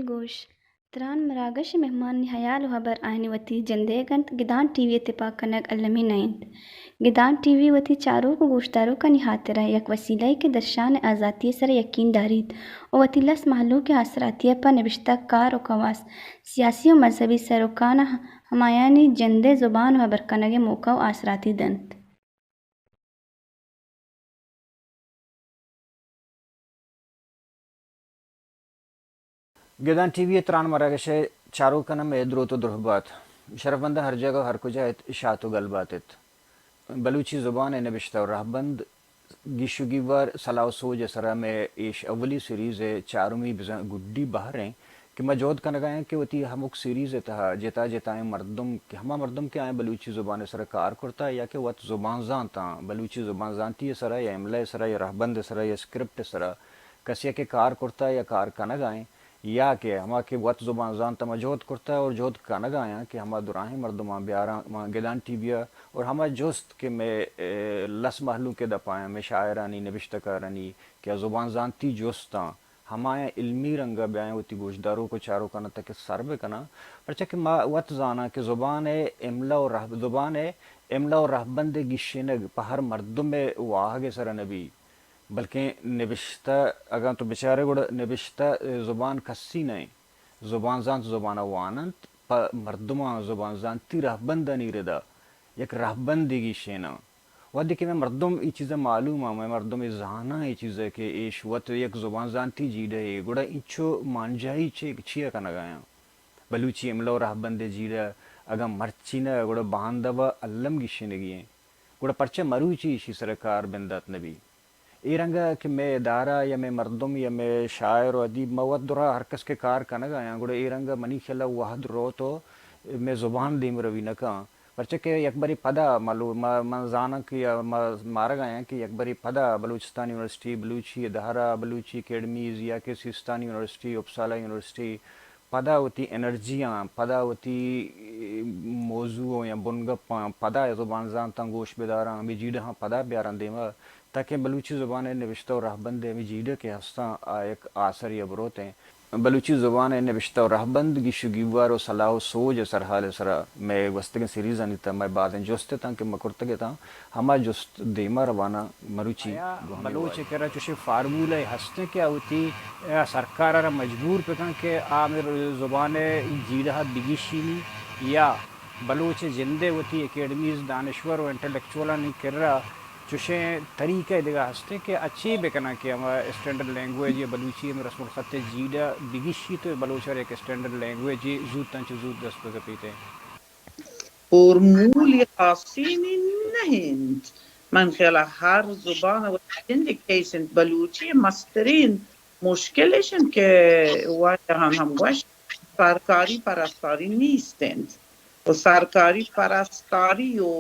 گوش، تران مراگش ءِ مہمانانی ہیال ءُ ہبر آیانی وتی جندئیگ اَنت، گدان ٹی وی ءِ تپاک کنگ المی نہ اِنت۔ گدان ٹی وی وتی چاروک ءُ گوشداروکانی ہاترا یک وسیلہ یے کہ درشان ءِ آزاتی ءِ سرا یکین داریت ءُ وتی لس مہلوک ءِ آسراتی ءَ پہ نبشتہ کار ءُ کواس، سیاسی ءُ مذہبی سروکاں ہمایانی جند ءِ زبان ءُ ہبر کنگ ءِ موقع ءُ آسراتی دنت۔ گدان ٹی وی ءِ تران مراگش ءِ چاروکاں مئے دروت ءُ درہبات۔ شرفمنداں ہر جاگہ ءُ ہر کجا ات، شات ءُ گل بات ات۔ بلوچی زبان ءِ نبشتہ ءُ رہبند، گیش ءُ گیوار، سلاہ ءُ سوج ءِ سرا مئے ایش اولی سیریز ءِ چارمی بزاں گڈی بہر ایں کہ ما جہد کنگا ایں کہ وتی ہمک سیریز ءِ تہا جتا جتائیں مردم کہ ہما مردم کہ آیاں بلوچی زبان ءِ سرا کار کرتہ یا کہ وت زبان زانتاں، بلوچی زبان زانتی ءِ سرا یا املا ءِ سرا یا رہبند ءِ سرا یا اسکرپٹ ءِ سرا کسے ءَ کہ کار کرتہ یا کار کنگا ایں، یا کہ ہما کہ وت زبان زانت ءَ ما جہد کرتہ اور جہد کنگا آں کہ ہما دراہیں مردماں بیاراں ما گدان ٹی وی ءَ، اور ہما جست کہ مئے، اے، لس مہلوک ءِ دپا ایں، مئے شاعرانی، نبشتہ کارانی کہ آ زبان زانتی جستاں، ہمایاں علمی رنگ ءَ بیایاں وتی گوشداروک ءُ چاروکاں تک ءَ سر بکناں، پرچا کہ ما وت زاناں کہ زبان ءِ املا ءُ رہ-، زبان ءِ املا ءُ رہبند ءِ گیشینگ پہ ہر مردم ءِ واہگ ءِ سرا نہ بی۔ بلکیں نبشتہ، اگاں تو بچارے گڑا نبشتہ زبان کسی نہ ایں۔ زبان زانت زبان ءَ واننت، پہ مردماں زبان زانتی رہبندانی ردا یک رہبندے گیشیناں۔ وہدے کہ مئے مردم اے چیز ءَ معلوم آں، مئے مردم اے زاناں اے چیز ءَ کہ ایش وت یک زبان زانتی جیڑہ یے، گڑا اینچو مانجائی چے، چیا کنگا آں؟ بلوچی املا ءُ رہبند ءِ جیڑہ اگاں مرچی نہ، گڑا باندا الم گیشینگی ایں۔ گڑا پرچہ مروچی ایشی سرا کار بندات نہ بی؟ اے رنگ ءَ کہ مئے ادارہ یا مئے مردم یا مئے شاعر ءُ ادیب، ما وت درا ہر کس کہ کار کنگ ءَ آں، گڑا اے رنگ ءَ منی خیال ءَ وہد روت ءُ مئے زبان دیم روی نہ کن۔ پرچہ کہ یک برے پدا ما لو-، ما، من زاناں کہ یا ما مارگ ءَ آں کہ یک برے پدا بلوچستان یونیورسٹی، بلوچی ادارہ، بلوچی اکیڈمیز یا کہ سیستان یونیورسٹی، اپسالا یونیورسٹی، پدا وتی انرجیاں، پدا وتی، اے، موضوع یا بنگپاں، پدا زبان زانتاں گوش بداراں، ہمے جیڑہاں پدا بیاراں دیما، تاکہ بلوچی زبان ءِ نبشتہ ءُ رہبند ءِ ہمے جیڑہ کہ ہستاں، آ یک آسرے ءَ بروتیں۔ بلوچی زبان ءِ نبشتہ ءُ رہبند، گیش ءُ گیوار ءُ سلاہ ءُ سوج ءِ سرحال ءِ سرا مئے گوستگیں سیریزانی تہ ءَ مئے بازیں جست اتاں کہ ما کرتگ اتاں، ہما جست دیما رواناں۔ مروچی آیا گوہنی بلوچ ءِ کرا چوشیں فارمولہ ئے ہستیں کہ آ وتی، آ، سرکار ءَ را مجبور بکن کہ آ ہمے زبان ءِ جیڑہ ءَ بگیشینی، یا بلوچ ءِ جند ءِ وتی اکیڈمیز، دانشور ءُ انٹلیکچوئلانی کرا چوشیں طریقہ ئے دگہ ہستیں کہ آ چے بکناں کہ ہما اسٹینڈرڈ لینگویج یا بلوچی ہمے رسم الخط ءِ جیڑہ ءَ بگیشیت ءُ بلوچ ءَ را یک اسٹینڈرڈ لینگویجے زوتاں چہ زوت دست بکپیت؟ فورمولے خاصیں نہ انت۔ من خیال ءَ ہر زبان ءَ وتی جند ءِ کیس انت، بلوچی ءِ مستریں مشکل اش انت کہ واجہان ہم گوشت سرکاری پرستاری نیست انت و سرکاری پرستاری و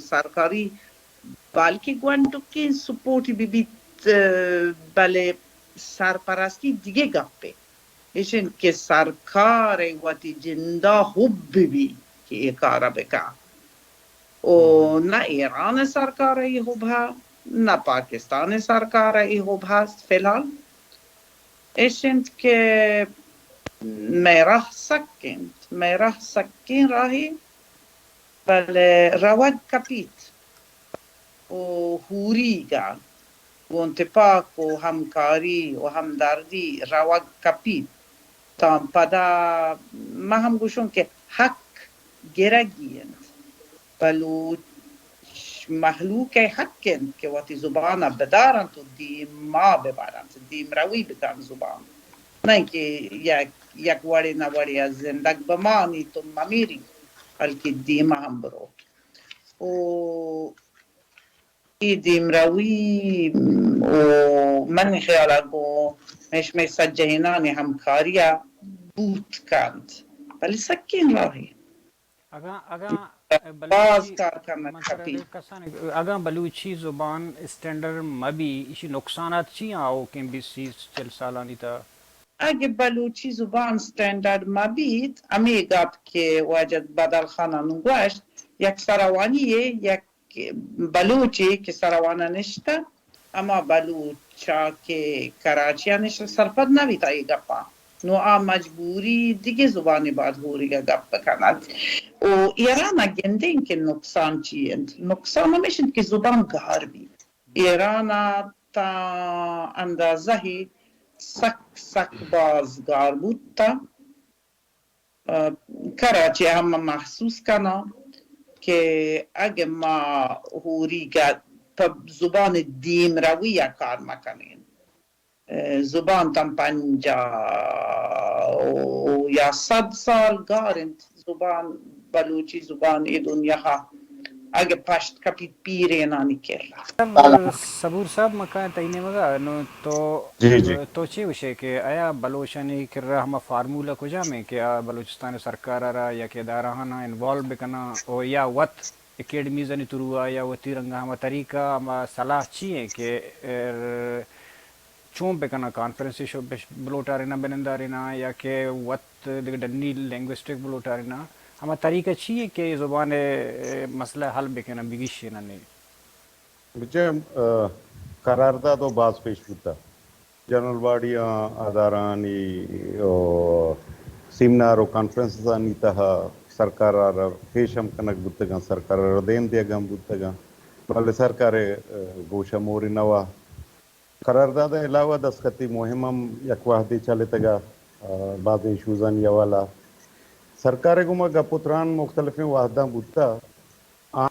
سرکاری بلکہ گونڈکیں سپورٹے بہ بیت، بلے سرپرستی دگہ گپے۔ ایش انت کہ سرکار ء وتی جندا حب بہ بی کہ اے کار ء بکن۔ او نہ ایران ء سرکار ء اے حب ء، نہ پاکستان ء سرکار ء اے حب ہست فی الحال۔ ایش انت کہ مئے راہ سک انت، مئے راہ سکیں راہے، بلے روگ کپیت۔ و ہوریگ ء گوں تپاک و ہمکاری و ہمدردی روگ کپیت تاں پدا من ہم گوشوں کہ حق گرگی انت۔ بلوچ مہلوک ء حق انت کہ وتی زبان ء بدارنت و دیما ببرنت، دیمروی بکنت زبان۔ نہ کہ یک، یک وڑے نہ وڑے ء زندگ بمانیت و ممیریت۔ بلکہ دیما ہم برو۔ و اے دیمروی و منی خیالا گوں مئے شمئے سجہینانی ہمکاریا بوت کنت، بلے سکیں راہے۔ اگاں، اگاں باز بلوچی، کار کنگ من ترا کپی۔ دگہ کسانیں، اگاں بلوچی زبان اسٹینڈرڈ مہ بی، ایشی نقصانات چی آں آؤکیں بیست، سی، چل سالانی تہا؟ اگہ بلوچی زبان اسٹینڈرڈ مہ بیت، ہمے گپ کہ واجہ بدل خان ء نوں گوشت، یک سروانی یے، یک بلوچے کہ سروان ء نشتہ، ہما بلوچ ء کہ کراچی ء نشتہ سرپد نہ بیت آئی گپاں۔ نوں آ مجبوری دگہ زبانے بعد ہوریگ ء گپ بکنت۔ و ایران ء گندیں کہ نقصان چی انت؟ نقصان ہمیش انت کہ زبان گار بیت۔ ایران ء تاں اندازہ ئے سک، سک باز گار بوت۔ ء کراچی ء ہم محسوس کناں کہ اگہ ما ہوریگ ء پہ زبان ء دیمروی ء کار مہ کنیں، ء زبان تاں پنجاہ یا صد سال گار انت۔ زبان، بلوچی زبان اے دنیا ء اگہ پشت کپیت پیرینانی کرا۔ صبور صاحب، من کایاں تئی نیمگ ء۔ نوں تو، جی، جی۔ تو چے گوشے کہ آیا بلوچانی کرا ہما فارمولہ کجام انت کہ آ بلوچستان سرکار ء را یا کہ ادارہ آناں انوالو بکناں و یا وت اکیڈمیزانی تھرو ء یا وتی رنگ ء ہما طریقہ، ہما صلاح چی انت کہ، ار، چون بکناں، کانفرنس شو بش-، بلوٹاریناں، بننداریناں، یا کہ وت دگہ ڈنی لینگوسٹک بلوٹاریناں، ہما طریقہ چی انت کہ اے زبان ء مسئلہ حل بکناں، بگیشیناں نی؟ بچے، آ، قرارداد و باز پیش بوتا۔ جنرل باڈی آں ادارہانی و سیمینار و کانفرنسز آنی تہا سرکار ء را پیش ہم کنگ بوتگاں، سرکار ء را دیم دیگ ہم بوتگاں، بلے سرکار ء، آ، گوش ء مورے نہ وا۔ قرارداد ء علاوہ دستخطی مہم ہم یک وہدے چلتگ ء، آ، بازیں ایشوزانی حوالہ ء سرکار ء گوما گپ و تران مختلفیں وہداں بوتہ۔ آ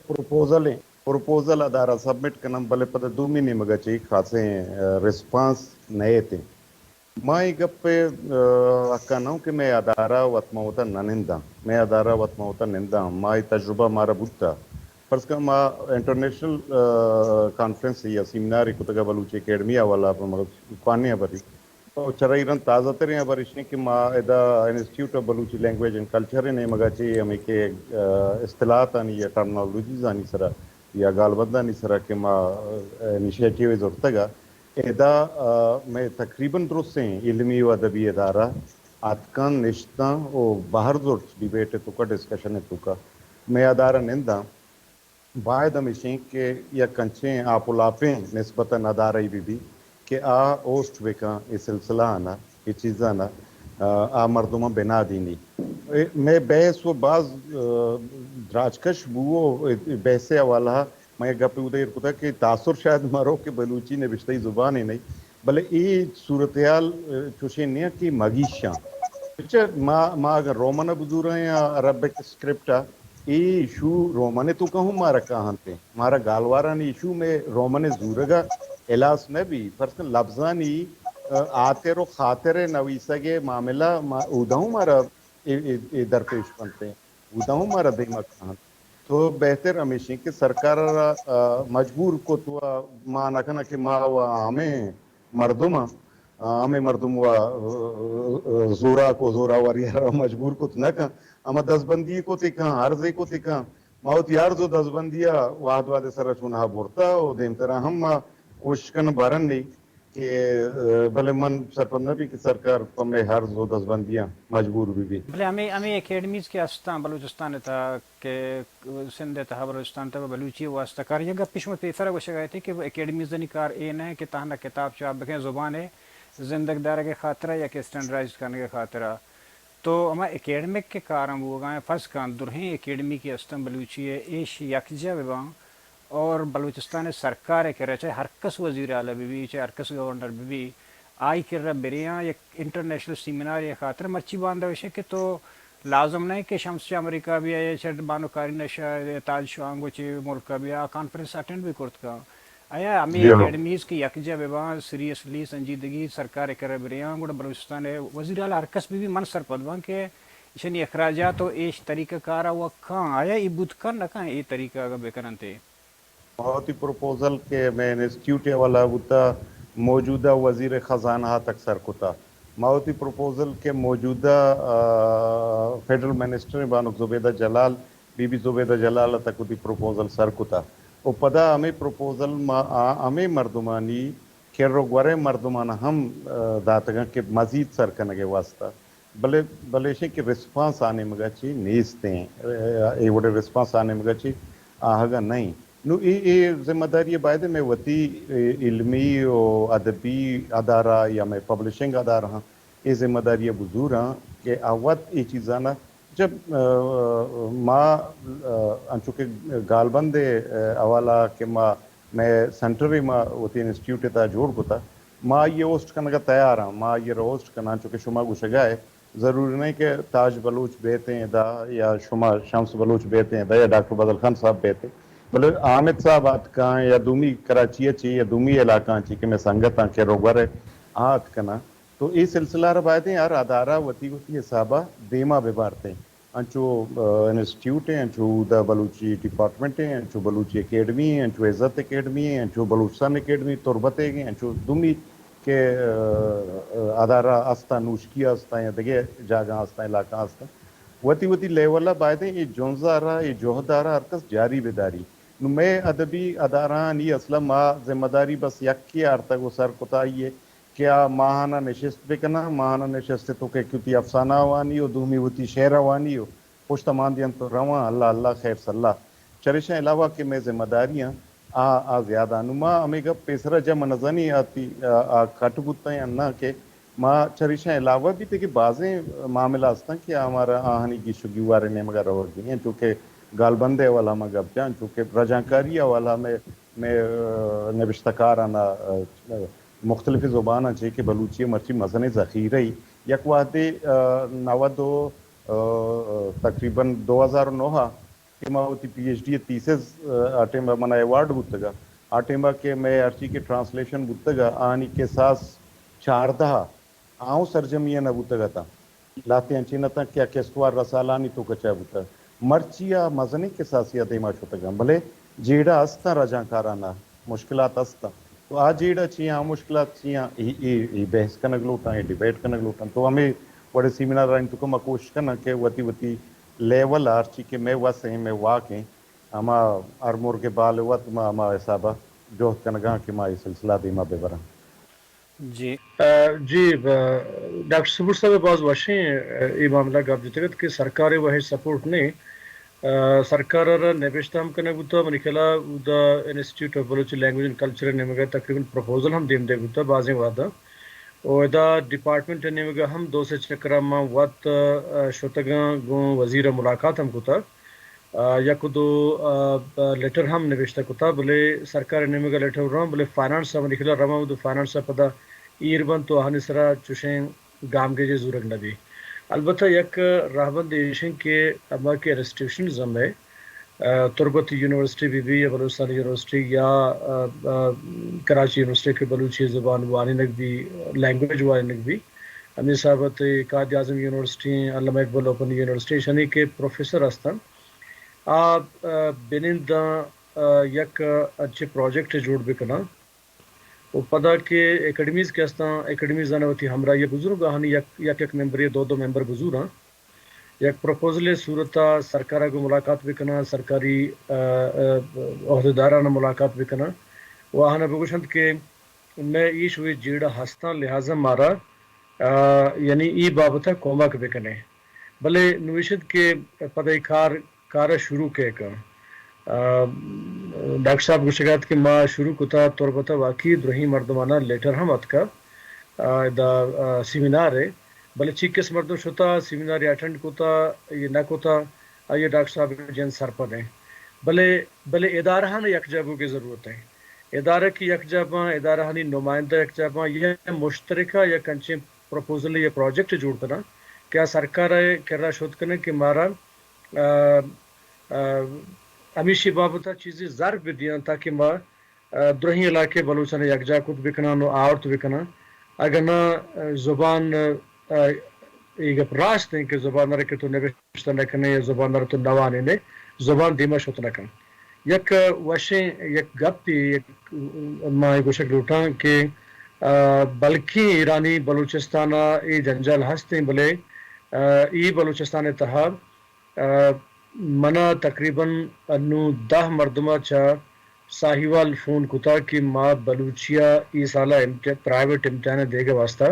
پروپوزل ء، پروپوزل ادارہ سبمٹ کناں، بلے پدا دومی نیمگ ء چہ خاصیں، آ، ریسپانس نئیت۔ ما اے گپ ء، آ، حق ء نہ اوں کہ مئے ادارہ وت ما وتا نہ ننداں، مئے ادارہ وت ما وتا ننداں، ما اے تجربہ مارا بوتہ۔ فرض کن ما انٹرنیشنل، آ، کانفرنس یا سیمینارے کتگ ء بلوچی اکیڈمی ء حوالہ ء، ما کوانی ء بری۔ او چرا اے رند تازہ تریں ہبر ایش انت کہ ما ادا institute of Balochi language and culture ء نیمگ ء چہ ہمے کہ، آ، اصطلاحاتانی یا ٹرمنالوجیزانی سرا یا گالبندانی سرا کہ ما، آ، انیشیٹیو زرتگ ء، ادا، آ، مئے تقریباً درستیں علمی و ادبی ادارہ اتکاں، نشتاں و بہر زرت ڈیبیٹ ء توکا، ڈسکشن ء توکا مئے ادارہ ننداں۔ باید ہمیش انت کہ یک انچیں آپ و لاپیں نسبت ء ندارہ بہ بیت کہ آ ہوسٹ بہ کن اے سلسلہ آناں، اے چیزاں آ، آ مردماں بنادینی۔ اے مئے بحث و باز، آ، دراجکش بو و اے بحث ء حوالہ ء من یک گپے اود ء ایر کتگ کہ تاثر شاید مرو کہ بلوچی نبشتہی زبانے نہیں، بلے اے صورتحال، آ، چوشیں نہیں کہ مگیشاں۔ پچہ ما، ما اگر رومن ء بزوراں یا عربک اسکرپٹ ء، اے ایشو رومن ء توکا ہم مارا کاہنت انت۔ مارا گالوارانی ایشو مئے رومن ء زورگ ء ہلاس نہ بی۔ فرض کن لبزانی، آ، آتر و خاطر ء نویسگ ء معاملہ ما، اودا ہم مارا اے، اے، اے درپیش بنت انت۔ اودا ہم مارا دیما کاہنت۔ تو بہتر ہمیش انت کہ سرکار ء را، آ، مجبور کت و ما نہ کناں کہ ما و ہمے مردم آں، آ، ہمے مردم و، آ، آ، زوراک و زوراوری ء را مجبور کت نہ کن۔ ہما دزبندی کت کن، عرضے کت کن۔ ما وتی عرض و دزبندی ء وہد وہد ء سرا چوناہا برتہ و دیمترا ہم ما کوشش کن برن نی کہ، آ، بلے من سرپد نہ بی کہ سرکار پہ مئے عرض و دزبندیاں مجبور بہ بی۔ بلے ہمے، ہمے اکیڈمیز کہ استاں بلوچستان ء تہا کہ سندھ ء تہا بلوچستان ء تہا بلوچی ء واستہ کار، یک گپے شما پیسر ء گوشگ ء ات کہ اکیڈمیزانی کار اے نہ کہ تہنا کتاب چاپ بکن زبان ء زندگ دارگ ء خاطر ء یا کہ اسٹینڈرائز کنگ ء خاطر ء۔ تو ہما اکیڈمک کہ کاراں بوگا ایں، فرض کن درہیں اکیڈمی کہ استاں بلوچی ء ایش یکجا بہ باں اور بلوچستان ء سرکار ء کرا چاہے ہر کس وزیر اعلی بہ بی، چاہے ہر کس گورنر بہ بی، آئی کرا بریاں یک انٹرنیشنل سیمینار ء خاطر۔ مرچی باندا ایش کہ تو لازم نہ کہ شمس چہ امریکہ بیا یا چہ بانو کارین شاہ یا تاج شوانگو چہ ملک بیا، آ کانفرنس اٹینڈ بھی کرت کن۔ آیا ہمے جی ہاں۔ اکیڈمیز کہ یکجا بہ باں، سیریسلی سنجیدگی سرکار ء کرا بریاں، گڑا بلوچستان ء وزیر اعلی ہر کس بہ بی، من سرپد باں کہ ایشانی اخراجات و ایش طریقہ کار ء و کن، آیا ای بوت کن نہ کن، ای طریقہ اگہ بکننت ء؟ ما وتی پروپوزل کہ مئے انسٹیٹیوٹ ء حوالہ بوتا، موجودہ وزیر خزانہ ء تک سر کتا۔ ما وتی پروپوزل کہ موجودہ، آ، فیڈرل منسٹر بانک زبیدہ جلال، بی بی زبیدہ جلال ء تک وتی پروپوزل سر کتا۔ و پدا ہمے پروپوزل ما آ ہمے مردمانی کر و گوریں مردمان ہم، آ، داتگاں کہ مزید سر کنگ ء واسطہ۔ بلے، بلے ایشیں کہ ریسپانس آ نیمگا چی نیستیں، اے وڑے ریسپانس آ نیمگا چی آہگا نہیں۔ نو اے، اے ذمہ داری باید مئے وتی، اے، علمی و ادبی ادارہ یا مئے پبلشنگ ادارہ ہاں اے ذمہ داری بزور ہاں کہ آ وت اے چیزانا جب، آ، ما، آ، انچو کہ گالبند ء، آ، حوالہ کہ ما مئے سینٹر ء ما وتی انسٹیٹیوٹ ء تہا جوڑ کتا، ما آئی ء ہوسٹ کنگ ء تیار آں، ما آئی ء را ہوسٹ کناں، چونکہ شما گوشگ ء ضروری نہیں کہ تاج بلوچ بیت ایں ادا یا شما شمس بلوچ بیت ایں ادا یا ڈاکٹر بدل خان صاحب بیت ایں، بلے حامد صاحب آتکاں یا دومی کراچی ء چی یا دومی علاقہ چی کہ مئے سنگت آں کہ روگر ء آتکناں، تو اے سلسلہ را باید ایں ہر ادارہ وتی وتی حساب ء دیما بہ بارت ایں۔ انچو، آ، انسٹیٹیوٹ ایں، انچو اودا بلوچی ڈیپارٹمنٹ ایں، انچو بلوچی اکیڈمی ایں، انچو عزت اکیڈمی ایں، انچو بلوچستان اکیڈمی تربت ایں، انچو دومی کہ، آ، آ، ادارہ استاں، نوشکی استاں یا دگہ جاگہ استاں، علاقہ استاں۔ وتی وتی لیول ء باید ایں اے جنز ء را، اے جہد ء را ہر کس جاری بداری۔ نو مئے ادبی ادارہانی اصل ء ما ذمہ داری بس یکے آرتگ و سر کتا آئی ء کہ آ ماہانہ نشست بکناں، ماہانہ نشست ء توکا یکے وتی افسانہ ء وانی و دومی وتی شعر ء وانی و پشت ء مان دینت و رواں، اللہ اللہ خیر سلا۔ چریشاں علاوہ کہ مئے ذمہ داری آں، آ، آ زیادہ۔ نو ما ہمے گپ پیسرا جا من نزانی آ تی، آ، آ کٹ بوتاں یا نہ کہ ما چریشاں علاوہ بھی تہ کہ بازیں معاملہ ہستاں کہ ہمارا آہانی گیش و گیوار نیمگا روگی ہیں، چونکہ گالبند ء حوالہ ما گپ جان، چونکہ رجانکاری حوالہ میں، میں، آ، نبشتہ کارانا، آ، مختلف زباناں چہ کہ بلوچی ء مرچی مزنیں ذخیرہ ای۔ یک وہدے، آ، نود و، آ، تقریباً دو ہزار و نو ء کہ ما وتی پی ایچ ڈی ء تھیسز، آ، آ ٹائم ء منا ایوارڈ بوتگ ء، آ ٹائم ء کہ مئے ہرچی کہ ٹرانسلیشن بوتگ ء، آنی کساس چاردہ ء آؤں سرجمی ء نہ بوتگ اتاں۔ لہتے انچین اتاں کہ آ کستوار رسالانی توکا چہ بوتگ۔ مرچی آ مزنیں کساسے ء دیما شتگاں، بلے جیڑہ استاں رجانکارانا، مشکلات استاں۔ تو آ جیڑہ چی آں، مشکلات چی آں، ای، ای، ای بحث کنگ لوٹاں، ای ڈیبیٹ کنگ لوٹاں۔ تو ہمے وڑے سیمینارانی توکا ما کوشش کناں کہ وتی وتی لیول ء ہرچی کہ مئے وس ایں، مئے واک ایں، ہما ہر مرگ ء بال ء وت ما ہما حساب ء جہد کنگاں کہ ما اے سلسلہ ء دیما بہ براں۔ جی۔ آ، جی، ب-، ڈاکٹر صبور صاحب ء باز وشیں، آ، اے معاملہ گپ جتگ ات کہ سرکار ء وہے سپورٹ نے، آ، سرکار ء را نبشتہ ہم کنگ بوتا، منی خیال ء اودا institute of Balochi language and culture ء نیمگ ء تقریباً پروپوزل ہم دیم دیگ بوتا بازیں وہد ء۔ و ادا ڈیپارٹمنٹ ء نیمگ ء ہم دو سے چکر ء من وت، آ، شتگاں گوں وزیر ء ملاقات ہم کتا۔ آ، یک و دو، آ، آ، لیٹر ہم نبشتہ کتا، بلے سرکار ء نیمگ ء لیٹر رواں، بلے فائنانس ء منی خیال ء رواں، و دو فائنانس ء پدا ایر بنت تو آہانی سرا چوشیں گامگیجے زورگ نہ بی۔ البتہ یک راہبند ایش انت کہ ہما کہ انسٹیٹیوشنز ہم ہے، آ، تربت یونیورسٹی بی بی یا بلوچستان یونیورسٹی یا، آ، آ، کراچی یونیورسٹی کہ بلوچی زبان وانینگ بی، لینگویج وانینگ بی، ہمے حساب ء تئی قائد اعظم یونیورسٹی، علامہ اقبال اوپن یونیورسٹی، ایشانی کہ پروفیسر ہستن، آ، آ، بننداں، آ، یک انچیں پروجیکٹ جوڑ بکناں۔ و پدا کہ اکیڈمیز کہ ہستاں، اکیڈمیزاں وتی ہمراہی ء بزور، آہانی یک، یک، یک ممبرے، دو، دو ممبر بزوراں۔ یک پروپوزلے صورت ء سرکار ء گوں ملاقات بکناں، سرکاری، آ، آ، عہدیداراں ملاقات بکناں و آہاں بگوشنت کہ مئے ایش و ایش جیڑہ ہستاں، لہذا مارا، آ، یعنی ای بابت ء کمک بکنے۔ بلے نویشت کہ پدا ای کار، کار ء شروع کئے کن۔ آ، ڈاکٹر صاحب گوشگ ات کہ ما شروع کتا تربت ء واقعی درہیں مردماناں لیٹر ہم اتکا، آ، ادا، آ، سیمینار ء، بلے چیکس مردم شتا سیمینار ء اٹینڈ کتا، یہ نہ کتا، آئی ء ڈاکٹر صاحب جند سرپد ہیں۔ بلے، بلے ادارہان یکجا بوگے ضرورت ہیں۔ ادارہ کہ یکجا باں، ادارہانی نمائندہ یکجا باں، یہ مشترکہ یک انچیں پروپوزل یا پروجیکٹ جوڑ کناں کہ آ سرکار ء کرا شت کنیں کہ مارا، آ، آ، ہمیشی بابت ء چیزے ضرب بدیاں تاکہ ما، آ، درہیں علاقے بلوچان یکجا کت بکناں و آورت بکناں۔ اگہ نہ، آ، زبان، آ، اے گپ راست انت کہ زبان ءَ را کہ تو نبشتہ نہ کن ئے یا زبان ءَ را تو نہ وانین ئے، زبان دیما شت نہ کن۔ یک وشیں یک گپے، یک ما اے گوشگ لوٹاں کہ، آ، بلکیں ایرانی بلوچستان ءَ اے جنجال ہست انت، بلے، آ، اے بلوچستان ءِ تہا، آ، من ءَ تقریباً انوں دہ مردم ءَ چہ ساہیوال فون کتگ کہ ما بلوچی ءَ اے سال ءَ امت-، پرائیویٹ امتحان ءِ دیگ ءِ واستہ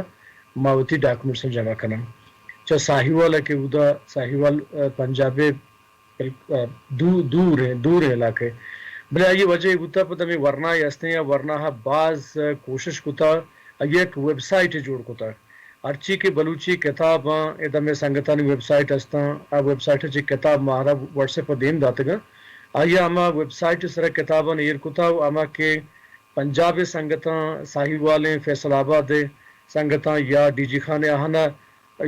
ما وتی ڈاکومنٹس جمع کناں۔ چہ ساہیوال ءَ کہ اودا ساہیوال، آ، پنجاب ءِ بل-، آ، دو-، دور ایں، دور ایں علاقہ۔ بلے آئی ءِ وجہ اے بوتگ، پد ہمے ورنا ءَ ہستیں یا ورنا ءَ باز، آ، کوشش کتگ، آئی ءَ یک ویب سائٹ جوڑ کتگ۔ ہرچی کہ بلوچی کتاباں، ادا مئے سنگتانی ویب سائٹ ہستاں، آ ویب سائٹ ءَ چہ کتاب مارا واٹس ایپ ءَ دیم داتگاں۔ آئی ءَ ہما ویب سائٹ ءِ سرا کتاباں ایر کتگ ءُ ہما کہ پنجاب ءِ سنگتاں، ساہیوال ءِ، فیصل آباد ءِ سنگتاں یا ڈی جی خان ءِ آہاں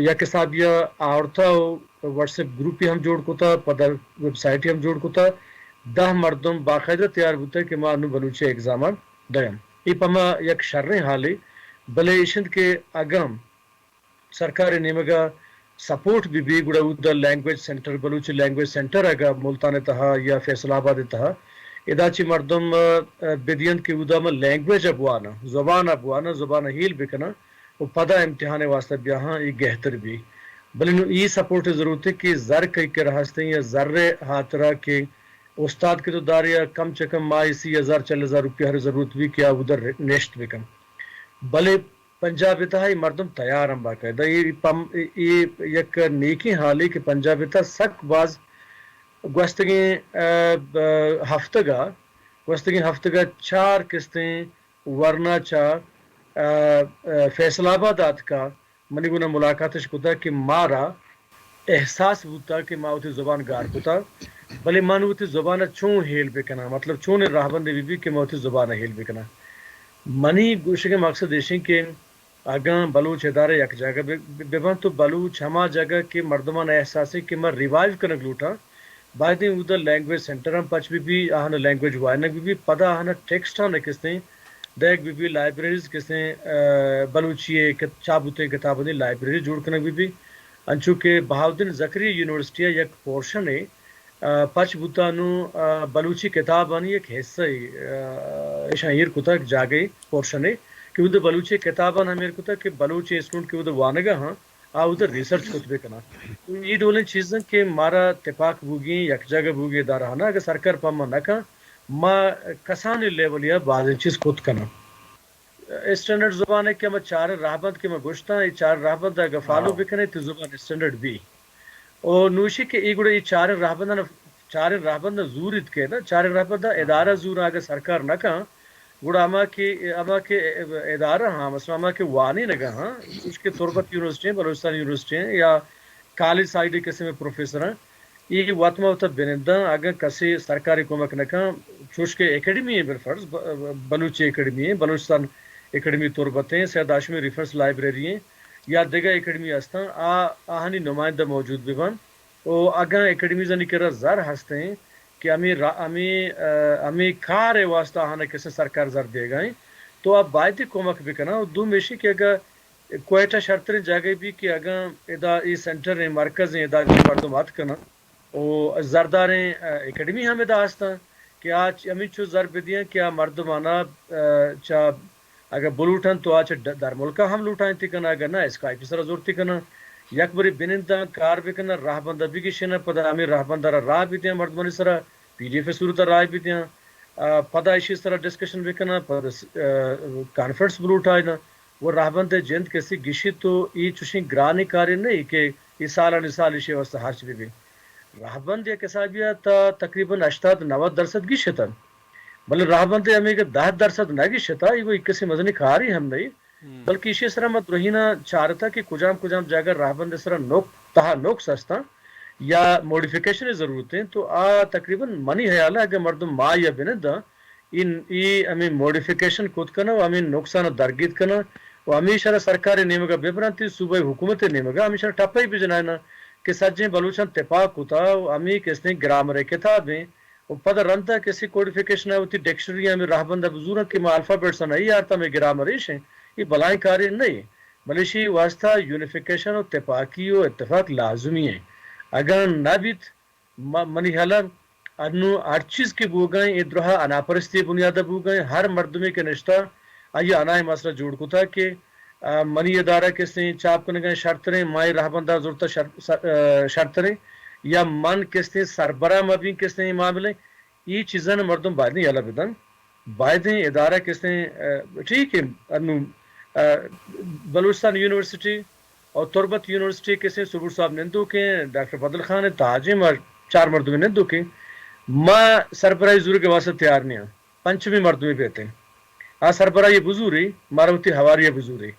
یک حسابے ءَ آورتہ ءُ واٹس ایپ گروپے ہم جوڑ کتہ، پدا ویب سائٹے ہم جوڑ کتہ۔ دہ مردم باقاعدہ تیار بوتہ کہ ما انوں بلوچی ءِ ایگزام ءَ دیاں۔ اے پہ ما یک شریں حالے، بلے ایش انت کہ اگاں سرکار ءِ نیمگ ءَ سپورٹ بہ بی، گڑا اودا language centre, Balochi language centre اگاں ملتان ءِ تہا یا فیصل آباد ءِ تہا ادا چہ مردم، آ، آ، بدینت کہ اودا ما لینگویج ءَ بواناں، زبان ءَ بواناں، زبان ءَ ہیل بکناں ءُ پدا امتحان ءِ واستہ بیاہاں، اے گہتر بی۔ بلے نوں اے سپورٹ ءِ ضرورت ایں کہ زر کئی کرا ہستیں یا زر ءِ ہاترا کہ استاد کہ تو دارے ءَ کم چہ کم ماہے سی ہزار، چل ہزار روپیہ ہر ضرورت بی کہ آ اودا نشت بکن۔ بلے پنجاب ءِ تہا اے مردم تیار انت باقاعدہ۔ اے پم-، اے، اے یک نیکیں حالے کہ پنجاب ءِ تہا سک باز گوستگیں، آ، ب-، ہفتگ ءَ، گوستگیں ہفتگ ءَ چار کستیں ورنا چہ، آ، آ، فیصل آباد آتکا، منی گونا ملاقات اش کتا کہ مارا احساس بوتا کہ ما وتی زبان گار کتا، بلے من وتی زبان ءَ چون ہیل بکناں، مطلب چونیں راہبندے بہ بی کہ ما وتی زبان ءَ ہیل بکناں۔ منی گوشگ ءِ مقصد ایش انت کہ اگاں بلوچ ادارہ یک جاگہ بہ، بہ بنت تو بلوچ ہما جاگہ کہ مردمان ءَ احساس انت کہ ما ریوائیو کنگ لوٹاں، بایدیں اودا لینگویج سینٹر ہم پچ بہ بی، آہاں لینگویج وانگ بہ بی، پدا آہاں ٹیکسٹ ہم کستیں دیگ بہ بی، لائبریریز کستیں، آ، بلوچی ءِ کت-، چاپ بوتیں کتابانی لائبریری جوڑ کنگ بہ بی۔ انچو کہ بہاؤالدین زکریا یونیورسٹی ءَ یک پورشنے، آ، پچ بوتا نوں، آ، بلوچی کتابانی یک حصہ ءَ، آ، ایشاں ایر کتگ جاگہے پورشنے کہ اود بلوچی کتابان ہم ایر کتگ کہ بلوچ اسٹوڈنٹ کہ اود وانگا ہاں، آ اود ریسرچ کت بکناں۔ تو اے ڈولیں چیزاں کہ مارا تپاک بوگی، یک جاگہ بوگی ادارہ ہنا، اگہ سرکار پما نہ کن، ما کسانی لیول یا بازیں چیز کت کناں۔ اسٹینڈرڈ زبان ءَ کہ ما چاریں راہبند کہ ما گوشتاں، اے چار راہبند اگہ فالو بکنے تو زبان اسٹینڈرڈ بی۔ او نوشی کہ اے گڑا اے چاریں راہبنداں، چاریں راہبنداں زوریت کہ نا، چاریں راہبنداں ادارہ زوراں اگہ سرکار نہ کن، گڑا ہما کہ، ہما کہ ادارہ ہاں، مثلاً ہما کہ وانینگا ہاں، چوش کہ تربت یونیورسٹی ہیں، بلوچستان یونیورسٹی ہیں یا کالج سائیڈ قسم پروفیسر ہیں، اے وت ما وتا بننداں، اگاں کسے سرکاری کمک نہ کن، چوش کہ اکیڈمی ہیں بالفرض، ب-، بلوچی اکیڈمی ہیں، بلوچستان اکیڈمی تربت ہیں، سید ہاشمی ریفرنس لائبریری ہیں، یا دگہ اکیڈمی ہستاں، آ، آہانی نمائندہ موجود بہ بنت۔ و اگاں اکیڈمیزانی کرا زر ہستیں کہ ہمیں را-، ہمیں، آ، ہمیں کار ءِ واسطہ آہانا کسے سرکار زر دیگا ہیں، تو آ باید کمک بکناں۔ و دوم ایشی کہ اگاں کوئٹہ شرتریں جاگہے بی کہ اگاں ادا اے سینٹر ہیں، مرکز ہیں، ادا مردم ات کناں، و زرداریں، آ، اکیڈمی ہم ادا ہستاں کہ آ چ-، ہمینچو زر بدیاں کہ آ مردمانا، آ، چہ اگہ بلوٹنت تو آ چہ ڈ-، درملکا ہم لوٹائینتی کناں، اگہ نہ اسکائپ سرا زورتی کناں۔ یک برے بننداں، کار بکناں، راہبندا بگیشیناں، پدا ہمے راہبندا را راہ بدیاں مردمانی سرا، پی ڈی ایف صورتا راہ بدیاں، آ، پدا ایشی سرا ڈسکشن بکناں، پدا س-، آ، کانفرنس بلوٹائیناں۔ و راہبند ءِ جند کسے گیشیت و اے چوشیں گرانیں کارے نہ کہ اے سالانی سال ایشی واسطہ ہرچ بہ بی۔ راہبند یک حسابے ءَ تا تقریباً ہشتاد نود درصد گیشتن، بلے راہبند ءِ ہمے کہ دہ درصد نہ گیشتا، اے گوں کسے مزنیں کارے ہم نہ، بلکہ ایشی سرا ما درہینا چارتا کہ کجام کجام جاگہ راہبند ءِ سرا نق-، تہا نقص ہستاں یا موڈیفیکیشن ءِ ضرورت ہیں، تو آ تقریباً منی حیال ءَ اگہ مردم ما یا بننداں، اے، اے ہمے موڈیفیکیشن کت کناں و ہمے نقصان ءَ درگیت کناں و ہمیشہ را سرکار ءِ نیمگ ءَ ببرنت، صوبہ ءِ حکومت ءِ نیمگ ءَ ہمیشہ را ٹپہ ءَ بجنائیناں کہ سجیں بلوچاں تپاک کتا و ہمے کستیں گرامر ءِ کتاب ایں و پدا رندا کسے کوڈیفیکیشن ءَ وتی ڈکشنری ءَ ہمے راہبند ءَ بزوراں کہ ما الفابیٹس ءَ نہ، اے آرتا ہمے گرامر ایش ایں، اے بلائیں کارے نہ ایں۔ بلے شی واسطہ یونیفیکیشن و تپاکی و اتفاق لازمی ہیں۔ اگاں نہ بیت، م-، منی حالا انو ہر چیز کہ بوگا ایں، اے درہا اناپرستی بنیاد بوگا ایں۔ ہر مردمے کہ نشتا، آئی انائے مسئلہ جوڑ کتا کہ، آ، منی ادارہ کسیں چاپ کنگا شرتریں، مائی رہبندہ زرتا شر-، س-، آ، شرتریں، یا من کسیں سربراہ مبین کسیں معاملے، اے چیزاں مردم باید یلہ بدن۔ بایدیں ادارہ کسیں، آ، ٹھیک ہے، انو، آ، بلوچستان یونیورسٹی اور تربت یونیورسٹی کسیں، صبور صاحب نندوکیں، ڈاکٹر فضل خان، تاجیں، ما چار مردم نندوکیں۔ ما سربراہی زورگ واسطہ تیار نیاں۔ پنچمی مردمی بیتیں۔ آ سربراہی بزوری، مارا وتی ہواری بزوری۔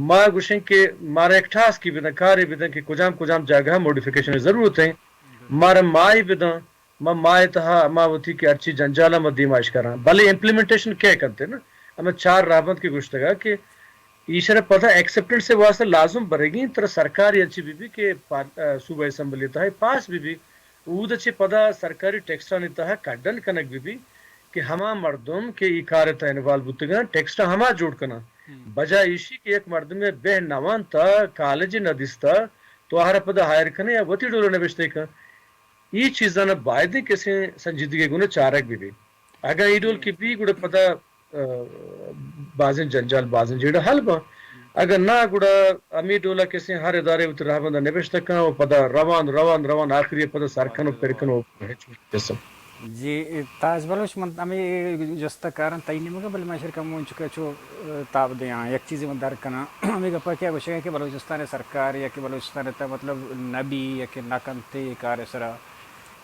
ما گوشیں کہ مارا ایک ٹاسکی بدن، کاری بدن کہ کجام کجام جاگہ موڈیفیکیشن ضرورت ہیں۔ مارا ماہی بدن، ما ماہ ءِ تہا ہما وتی کہ ہرچی جنجالاں ما دیما اش کراں، بلے امپلیمنٹیشن کئے کنت نا؟ ہمے چار راہبند کہ گوشتگا کہ ایشرا پدا ایکسپٹنس ءِ واسطہ لازم برگی انت، ترا سرکار انچی بہ بی کہ پار-، آ، صوبہ اسمبلی ءِ تہا پاس بہ بی، اود ءَ چہ پدا سرکاری ٹیکسٹانی تہا کڈن کنگ بہ بی کہ ہما مردم کہ ای کار ءِ تہا انوالو بوتگاں، ٹیکسٹ ہما جوڑ کناں۔ بجائے ایشی کہ یک مردمے بہ نوانتا، کالج نہ دیستا، تو آہرا پدا ہائر کنے یا وتی ڈول نوشتے کن۔ ای چیزاں باید کسیں سنجیدگی گون چارگ بہ بی۔ اگاں ای ڈول کہ بی گڑا پدا، آ، بازیں جنجال، بازیں جیڑہ حل باں۔ اگاں نہ گڑا ہمے ڈولا کسیں ہر ادارے وتی رہبند نبشتہ کن و پدا روان، روان، روان، آخری پدا سر کن و پر کن و ہچ قسم۔ جی، تاج بلوچ، من ہمے جست کاراں تئی نیمگا، بلے من شر کم انچو کہ چو، آ، تاب دیاں، یک چیزے من در کناں۔ ہمے گپا کہ گوشگا کہ بلوچستان سرکار یا کہ بلوچستان تا مطلب نبی یا کہ نہ کنتے کار سرا۔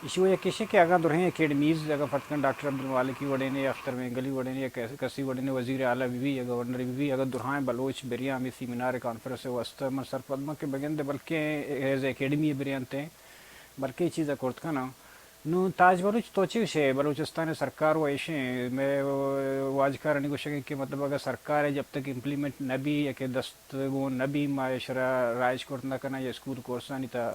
ایشی وجہ کشے کہ اگاں درہیں اکیڈمیز، اگاں فرض کن ڈاکٹر عبدالمالکی وڑینے یا اختر مینگلی وڑینے یا کس-، کسی وڑینے وزیر اعلیٰ بہ بی یا گورنر بہ بی، اگاں درہائیں بلوچ بریاں ہمے سیمینار کانفرنس واسطہ، من سرپد باں کہ بگندے بلکیں ایز اکیڈمی بریانتے، بلکیں اے چیزا کرت کناں۔ نوں تاج بلوچ، تو چے گشے؟ بلوچستان سرکار و ایشیں، مئے واجکارانی گوشگ انت کہ مطلب اگاں سرکار جب تک امپلیمنٹ نہ بی یا کہ دست گون نہ بی، ما ایشرا رائج کرت نہ کناں یا اسکول کورسانی تہا۔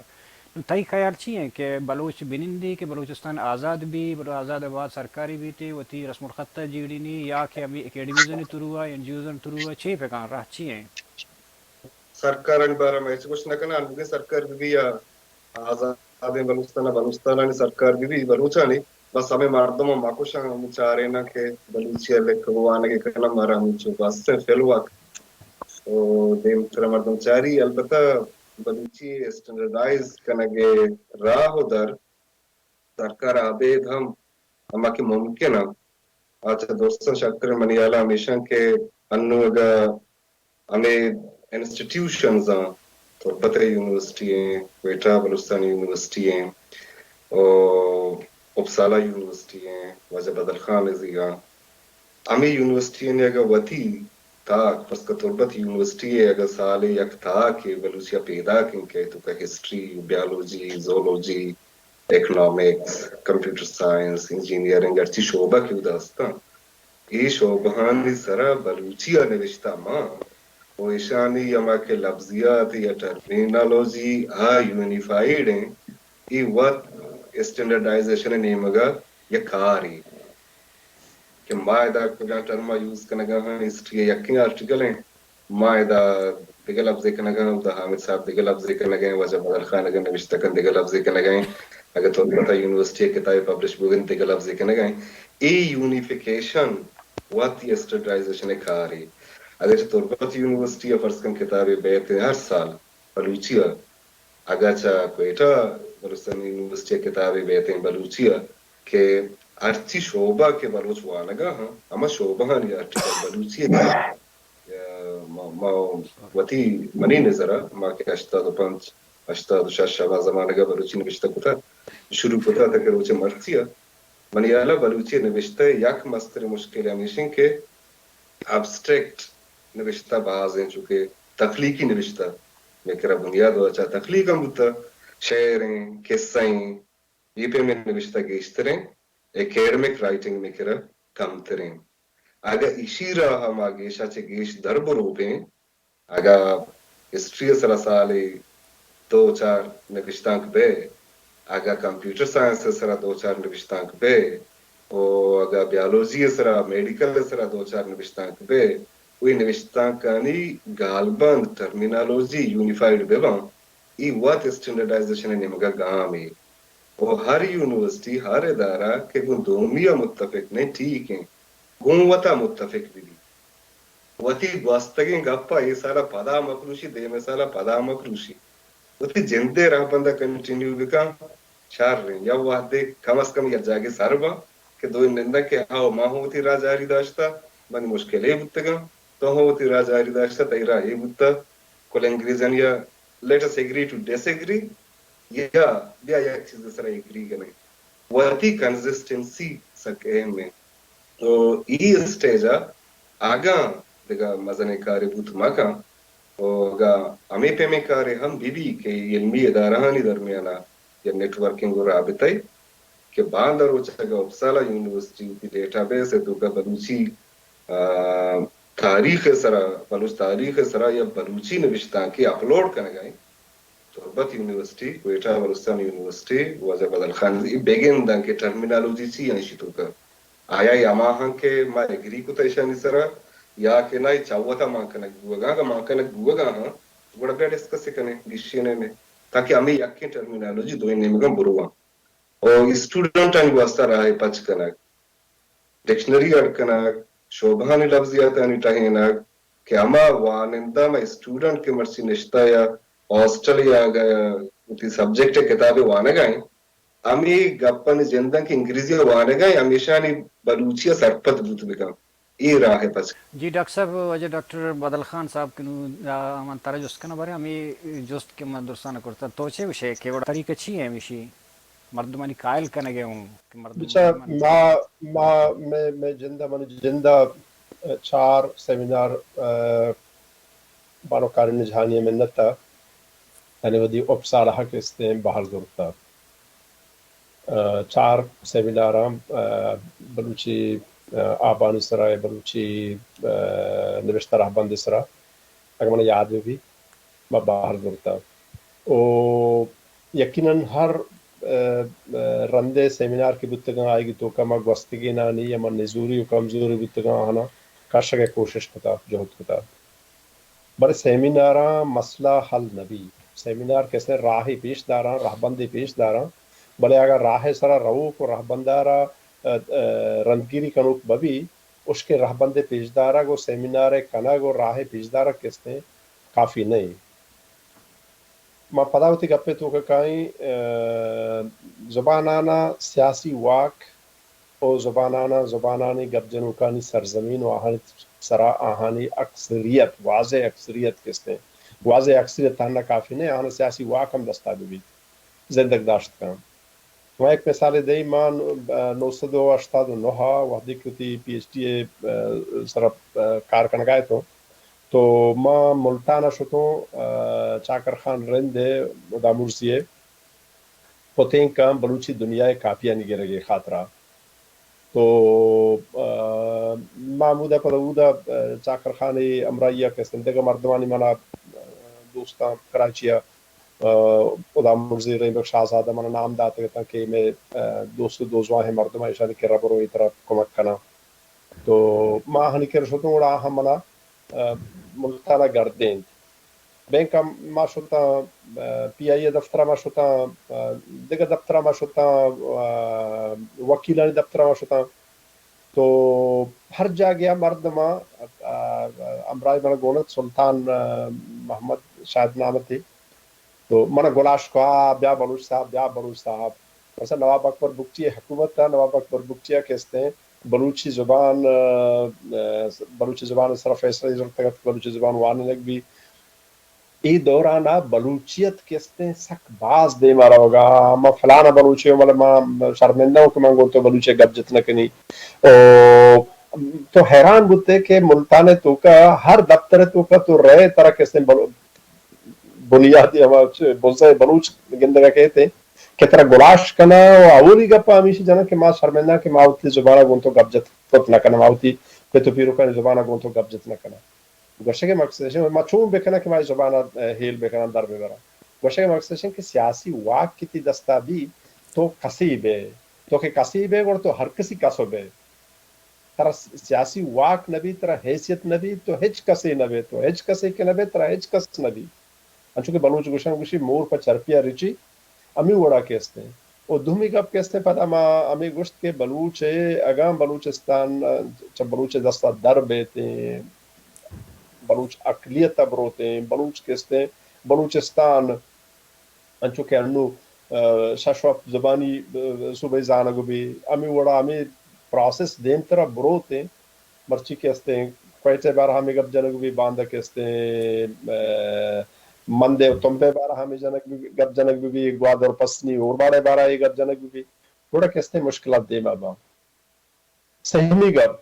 نوں تئی خیال چی انت کہ بلوچ بنندی کہ بلوچستان آزاد بی، بلو آزاد بعد سرکاری بیتے، وتی رسم الخط جیڑینی یا کہ ہمے اکیڈمیزانی تھرو ءَ، این جی اوزانی تھرو ءَ، چے پکان راہ چی انت؟ سرکارانی بارہ ءَ ما ہچ گوشت نہ کناں، انوگیں سرکار بہ بی یا آزادیں بلوچستان ءَ، بلوچستانانی سرکار بہ بی، بلوچانی بس ہمے مردم ءَ مکشاں، ہمے چاریناں کہ بلوچی ءَ لکھگ ءُ وانگ ءَ کناں، مارا ہمینچو بس ایں فی الوقت۔ او دیمتر ءَ مردم چاری، البتہ بلوچی اسٹینڈرڈائز کنگ ءِ راہ ءُ در سرکار ءَ ابید ہم ہما کہ ممکن انت، آ چہ درستاں شرتریں منی ہیال ءَ ہمیش انت کہ انوں اگاں ہمے انسٹیٹیوشنز آں، تربت ءِ یونیورسٹی ایں، کوئٹہ بلوچستان یونیورسٹی ایں، او اپسالا یونیورسٹی ایں، واجہ بدل خان ءِ زیگاں، ہمے یونیورسٹی آنی اگاں وتی تاک، پرس کہ تربت یونیورسٹی ءِ اگاں سالے یک تاکے بلوچی ءَ پیداک انت کہ توکا history, biology, zoology, economics, computer science, engineering, ہرچی شعبہ کہ اودا ہستاں، اے شعبہانی سرا بلوچی ءَ نوشتہ مان و ایشانی ہما کہ لفظیات یا ٹرمینالوجی آ یونیفائیڈ ایں، اے وت اسٹینڈرڈائزیشن ءِ نیمگا یک کارے کہ ما ادا کجام ٹرم ءَ یوز کنگا ہاں، ہسٹری ءِ یکیں آرٹیکل ایں، ما ادا دگہ لفظے کنگا، اودا حامد صاحب دگہ لفظے کنگا ایں، واجہ بدل خان اگاں نوشتہ کن دگہ لفظے کنگا ایں، اگہ تربت یونیورسٹی ءِ کتابے پبلش بوگن دگہ لفظے کنگا ایں۔ اے یونیفیکیشن وت اسٹینڈرڈائزیشن ءِ کارے۔ اگہ چہ تربت یونیورسٹی ءَ فرض کن کتابے بیت ہر سال بلوچی ءَ، اگاں چہ کوئٹہ بلوچستان یونیورسٹی ءَ کتابے بیتیں بلوچی ءَ کہ ہرچی شعبہ کہ بلوچ وانگا ہاں، ہما شعبہانی آرٹیکل بلوچی ءَ، ما، ما وتی، منی نظر ءَ، ما کہ ہشتاد ءُ پنچ، ہشتاد ءُ شش ہما زمانگ ءَ بلوچی نبشتہ کتہ، شروع کتہ تاں کہ روچ مرچی ءَ، منی ہیال ءَ بلوچی نبشتہ ءِ یک مستریں مشکل ہمیش انت کہ ابسٹریکٹ نبشتہ باز انت، چونکہ تخلیقی نبشتہ مئے کرا بنیاد ءَ چہ تخلیق ہم بوتہ، شعر ایں، قصہ ایں، اے پیمیں نبشتہ گیشتر ایں، اکیڈمک رائٹنگ مئے کرا کمتر ایں۔ اگہ ایشی راہ ءَ ما گیشا چہ گیش در بروپیں، اگاں ہسٹری ءِ سرا سالے دو چار نبشتانک بئے، اگاں کمپیوٹر سائنس ءِ سرا دو چار نبشتانک بئے، او اگاں بیالوجی ءِ سرا، میڈیکل ءِ سرا دو چار نبشتانک بئے، و اے نبشتانکانی گالبند، ٹرمینالوجی یونیفائیڈ بہ باں، اے وت اسٹینڈرڈائزیشن ءِ نیمگ ءَ گامے۔ و ہر یونیورسٹی، ہر ادارہ کہ گوں دومی ءَ متفق نہ انت، ٹھیک انت، گوں وت ءَ متفق بہ بیت۔ وتی گوستگیں گپ ءَ اے سال ءَ پدا مہ پروشی، دیمے سال ءَ پدا مہ پروشی۔ وتی جند ءِ رہبند ءَ کنٹینیو بکن، شر انت۔ یا وہدے کم از کم یک جاگے سر باں کہ دوئیں ننداں کہ ہاؤ، ما ہوں وتی راہ جاری داشتہ، منی مشکلے بوتگاں، تو ہوں وتی راہ جاری داشتہ، تئی راہ اے بوتہ۔ کل انگریزانی ءَ let us agree to disagree، یا بیا یک چیز ءِ سرا ایگری کنیں۔ وتی کنسسٹنسی سک اہم انت۔ تو ای اسٹیج ءَ اگاں دگہ مزنیں کارے بوت مہ کن، و اگاں ہمے پیمیں کارے ہم بہ بی کہ علمی ادارہانی درمیان ءَ یا نیٹ ورکنگ و رابطہ ءَ کہ باندا روچ ءَ اگاں اپسالا یونیورسٹی وتی ڈیٹا بیس ءِ توکا بلوچی، آ، تاریخ ءِ سرا، بلوچ تاریخ ءِ سرا یا بلوچی نبشتانکے اپلوڈ کنگ ءَ انت، تربت یونیورسٹی، کوئٹہ بلوچستان یونیورسٹی، واجہ بدل خان، اے بگنداں کہ ٹرمینالوجی چی انت ایشی توکا؟ آیا اے ہما ہاں کہ ما ایگری کتہ ایشانی سرا، یا کہ نہ، اے چہ وتا مان کنگ بوگا؟ اگاں مان کنگ بوگا ہاں، گڑا بیا ڈسکس کنیں، گیشینیں، تاکہ ہمے یکیں ٹرمینالوجی دوئیں نیمگاں برواں۔ و اسٹوڈنٹانی واسطہ راہ پچ کنگ، ڈکشنری اڈ کنگ، شعبہانی لبزیاتانی ٹہینگ کہ ہما وانندہ، ہما اسٹوڈنٹ کہ مرچی نشتہ یا ہاسٹل یا اگاں وتی سبجیکٹ ءِ کتابے وانگ ءَ انت، ہمے گپانی جند انت کہ انگریزی ءَ وانگ ءَ انت، ہمیشانی بلوچی ءَ سرپد بوت بکن۔ اے راہ ءَ پچ۔ جی ڈاکٹر صاحب، واجہ ڈاکٹر بدل خان صاحب کہ نوں، آ، من ترا جست کناں، بارے ہمے جست کہ من درستاں کرتا، تو چے گوشے کہ وڑ طریقہ چی ہے ہمیشی مردمانی قائل کنگ ءَ ہوں کہ مردم بچار، ما، ما، مئے، مئے جند ءَ، منی جند ءَ چار سیمینار، آ، بانو کارین جہانی ءِ منت ءَ، یعنی ودی اپسالا کہ استیں بہر زرتا۔ آ، چار سیمیناراں، آ، بلوچی، آ، آبانی سرا، بلوچی، آ، نبشتہ رہبند سرا، اگہ من یاد بہ بی، ما بہر زرتا۔ او یقیناً ہر، آ، آ، رندے سیمینار کہ بوتگاں، آئی توکا ما گوستگینانی یا ما نزوری و کمزوری بوتگاں، آہانا کشگ ءِ کوشش کتا، جہد کتا۔ بلے سیمیناراں مسئلہ حل نہ بی۔ سیمینار کسے راہے پیش داراں، رہبندے پیش داراں، بلے اگاں راہ ءِ سرا روک و رہبندارا، ا، ا، رندگیری کنوک مہ بی، اشکیں رہبندے پیش دارگ و سیمینارے کنگ و راہے پیش دارگ کستیں کافی نہ انت۔ ما پدا وتی گپ ءِ توکا کائیں، ا، زبانانا سیاسی واک و زبانانا، زبانانی گپ جنوکانی سرزمین و آہانی سرا آہانی اکثریت، واضح اکثریت کستیں۔ واضح اکثریت تہنا کافی نہ، آہانا سیاسی واک ہم دستا بہ بیت، زندگ داشت کن۔ ما یک مثالے دئیں، ما نو-، نو سد و ہشتاد و نہ ءَ وہدے کہ وتی پی ایچ ڈی ءِ، آ، سرا، آ، کار کنگا اتوں، تو ما ملتان ءَ شتوں، آ، چاکر خان رند ءِ ہدامرزی ءِ پتینکاں بلوچی دنیا ءِ کاپیانی گرگ ءِ خاطرا۔ تو، آ، ما ہمودا پدا اودا، آ، چاکر خان ءِ ہمراہی ءَ کسیں دگہ مردمانی منا، آ، دوستاں کراچی ءَ، آ، ہدامرزی، رحیم بخش آزاد ءَ منا نام داتگ اتاں کہ مئے، آ، دوست و دوزواہیں مردم ءَ، ایشانی کرا برو، اے ترا کمک کناں۔ تو ما آہانی کرا شتوں، گڑا آہاں منا، آ، ملتان ءَ گردینت۔ بینک ءَ ما شتاں، آ، پی آئی اے دفتر ءَ ما شتاں، آ، دگہ دفتر ءَ ما شتاں، آ، وکیلانی دفتر ءَ ما شتاں۔ تو ہر جاگہ ءَ مردماں، آ، ہمراہی من گون ات سلطان، آ، محمد شاید نام اتی۔ تو من گلاش کو، آ، بیا بلوچ صاحب، بیا بلوچ صاحب۔ مثلاً نواب اکبر بگٹی ءِ حکومت ءَ، نواب اکبر بگٹی ءَ کستیں بلوچی زبان، آ، آ، بلوچی زبان ءِ سرا فیصلہ زرتگ ات، بلوچی زبان وانینگ بی۔ اے دوران ءَ بلوچیت کستیں سک باز دیما روگا، ما فلانا بلوچے، بلے ما شرمندہ اوں کہ من گوں تو بلوچی گپ جت نہ کنی۔ او تو حیران بوتے کہ ملتان ءِ توکا ہر دفتر ءِ توکا تو رئے، ترا کستیں بلو-، بنیادی ہما چ-، بزہ بلوچ گندگا کیت کہ ترا گلاش کناں و اولی گپ ہمیشی جناں کہ ما شرمندہ کہ ما وتی زبانا گوں تو گپ جت کت نہ کناں، ما وتی پت و پیرکانی زبانا گوں تو گپ جت نہ کناں۔ گوشگ ءِ مقصد اش انت، ما چون بکناں کہ ما اے زبان ءَ ہیل بکناں، در ببراں۔ گوشگ ءِ مقصد اش انت کہ سیاسی واک کہ تئی دست ءَ بی، تو کسے بئے، تو کہ کسے بئے، گڑا تو ہر کسی کس بئے۔ ترا سیاسی واک نہ بیت، ترا حیثیت نہ بیت، تو ہچ کسے نہ بیت، تو ہچ کسے کہ نہ بیت، ترا ہچ کس نہ بیت۔ انچو کہ بلوچ گوشاں، گوشی مور پہ چرپیا رچی، ہمے وڑا کہ استیں۔ و دومی گپ کہ استیں، پدا ما ہمے گوشت کہ بلوچ ء اگاں بلوچستان چہ بلوچ ء دستا در بیتیں، بلوچ اقلیت ء بروتیں، بلوچ کہ استیں، بلوچستان انچو کہ انو، آ، شش و ہپت زبانی، آ، صوبہ زانگ بی، ہمے وڑا ہمے پروسس دیمترا بروتیں۔ مرچی کہ استیں کوئٹہ بارہ ہمے گپ جنگ بی، باندا کہ استیں، آ، مندے و تمبے بارہ ہمے جنگ بی، گپ جنگ بی، گوادر پسنی اور باڑے بارہ اے گپ جنگ بی، گڑا کہ استیں مشکلات دیما باں۔ سہمی گپ،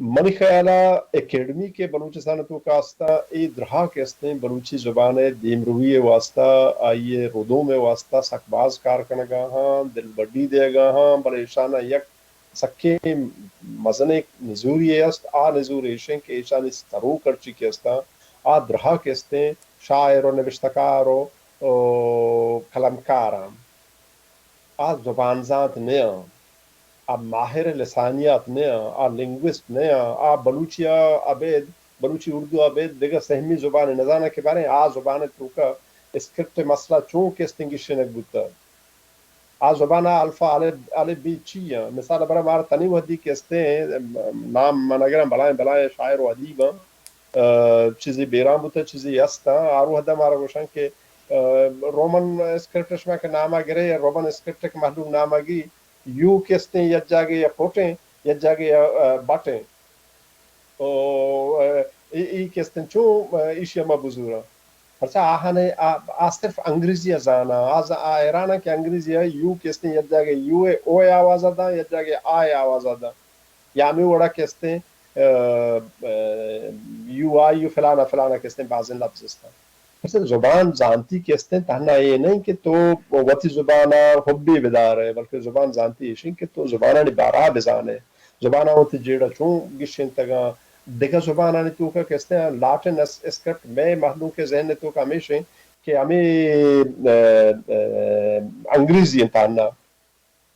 منی خیالا اکیڈمی کہ بلوچستان توکا استا، اے درہا کہ استیں بلوچی زبان ء دیمروی ء واسطہ، آئی ء ردوم ء واسطہ سک باز کار کنگا ہاں، دلبڈی دیگا ہاں، بلے ایشانا یک سکیں مزنیں نزوری است۔ آ نزور ایشیں کہ ایشانی سروک ہرچی کہ استاں، آ درہا کہ استیں شاعر و نبشتکار و، و قلمکاراں۔ آ زبان زانت نیاں، آ ماہر لسانیات نیاں، آ لنگوسٹ نیاں، آ بلوچی ء ابید، بلوچی اردو ء ابید دگہ سہمی زبان نزاناں کہ باریں آ زبان توکا اسکرپٹ مسئلہ چون کہ استیں گیشینگ بوتگ۔ آ زبان ء الفا الف، الف بی چی آں؟ مثال برا مارا تنی وہدی کہ استیں، نام من اگراں بلائیں بلائیں شاعر و ادیب آں، آ، چیزی بیران بوتہ، چیزی است آں۔ آ وہدا مارا گوشاں کہ، آ، رومن اسکرپٹ شما کہ ناما گرے یا رومن اسکرپٹ کہ مہلوک ناما گی، یو کہ استیں یک جاگے یا پٹیں، یک جاگے یا، آ، بٹیں۔ او، آ، ای، ای کہ استیں چون، آ، ایشی ہما بزوراں۔ پرچا آہانے، آ، آ صرف انگریزی ء زاناں، آ ز-، آ حیراناں کہ انگریزی ء یو کہ استیں یک جاگے یو ء او ء آواز ء داں، یک جاگے آ ء آواز ء داں۔ یا ہمے وڑا کہ استیں، آ، آ، یو آئی و فلانا فلانا کہ استیں بازیں لفظ استاں۔ مثلاً زبان زانتی کہ استیں تہنا اے نہیں کہ تو وتی زبان ء حبی بدار ئے، بلکہ زبان زانتی ایشیں کہ تو زبانانی بارہ ء بزان ئے، زبان ء وتی جیڑہ چون گشینتگاں، دگہ زبانانی توکا کہ استیں لاٹن اس-، اسکرپٹ مئے مہلوک ء ذہن ء توکا ہمیشیں کہ ہمے، آ، آ، انگریزی انت تہنا۔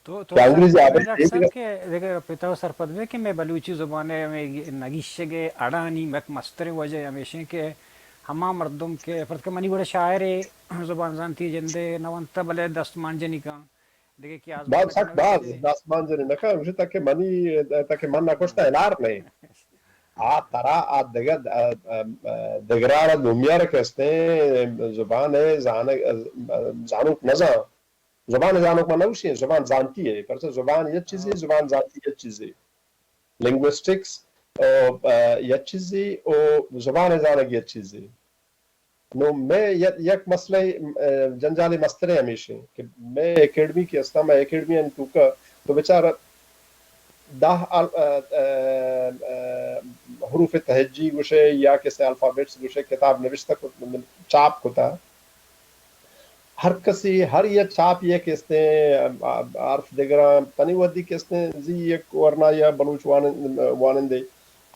تو، تو کہ انگریزی سرپد آبے بے داکسر کہ دگہ پتا و سرپد بے کہ مئے بلوچی زبان ء ہمے نگیشگ ء اڑانی یک مستریں وجہ ہمیشیں کہ ہما مردم کہ پرتکہ منی وڑ شاعر زبان زانتی جندے نہ ونتا بلے دست مانجنی کن۔ دگہ کہ آزمانک باز سک باز نوشتے۔ دست مانجنی نہ کن، گوشی تاکہ منی، تاکہ من نہ کشتا ہلار نہیں۔ آ ترا آ دگہ، آ، آ، آ، دگران دومیار کہ استیں زبان ء زانگ، آ، آ، زانوک نہ زان۔ زبان زانوک من نہ گوشیں، زبان زانتی ء۔ پرچہ زبان یک چیزے، ہاں۔ زبان زانتی یک چیزے۔ لنگوسٹکس، آ، آ، یک چیزے و زبان زانگ یک چیزے۔ نو مئے یک، یک مسئلہ، آ، جنجال مستریں ہمیشیں کہ مئے اکیڈمی کہ استاں، مئے اکیڈمی آنی توکا تو بچار دہ ال-، آ، آ، آ، حروف تہجی گوشے یا کسے الفابیٹس گوشے کتاب نوشتہ کت، چاپ کتا۔ ہر کسی، ہر یک چاپ یک استیں، آ، آ، حرف دگراں، تنی ودی کہ استیں، زی یک ورنا یا بلوچ وانند-، وانندے،